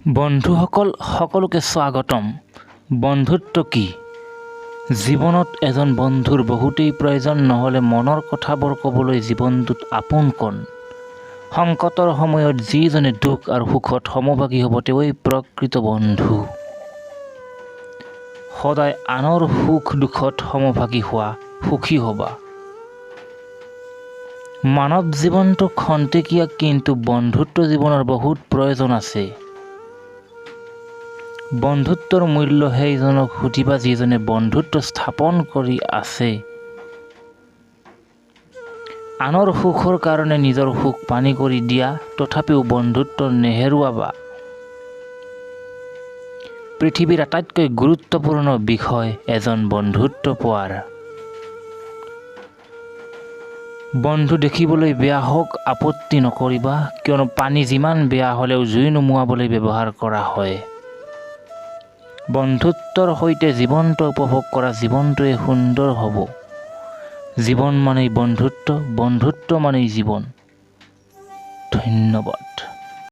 বন্ধুসকল, সকলোকে স্বাগতম। বন্ধুত্ব কি? জীৱনত এজন বন্ধুৰ বহুতেই প্ৰয়োজন। নহ'লে মনৰ কথাবোৰ ক'বলৈ জীৱনটোত আপোন কোন? সংকটৰ সময়ত যিজনে দুখ আৰু সুখত সমভাগী হ'ব, তেওঁৱেই প্ৰকৃত বন্ধু। সদায় আনৰ সুখ দুখত সমভাগী হোৱা, সুখী হ'বা। মানৱ জীৱনটো খন্তেকীয়া, কিন্তু বন্ধুত্ব জীৱনৰ বহুত প্ৰয়োজন আছে। বন্ধুত্বৰ মূল্য সেইজনক সুধিবা, যিজনে বন্ধুত্ব স্থাপন কৰি আছে। আনৰ সুখৰ কাৰণে নিজৰ সুখ পানী কৰি দিয়া, তথাপিও বন্ধুত্ব নেহেৰুৱাবা। পৃথিৱীৰ আটাইতকৈ গুৰুত্বপূৰ্ণ বিষয় এজন বন্ধুত্ব পোৱাৰ। বন্ধু দেখিবলৈ বেয়া হওক, আপত্তি নকৰিবা, কিয়নো পানী যিমান বেয়া হ'লেও জুই নুমুৱাবলৈ ব্যৱহাৰ কৰা হয়। বন্ধুত্বৰ সৈতে জীৱনটো উপভোগ কৰা, জীৱনটোৱে সুন্দৰ হ'ব। জীৱন মানেই বন্ধুত্ব, বন্ধুত্ব মানেই জীৱন। ধন্যবাদ।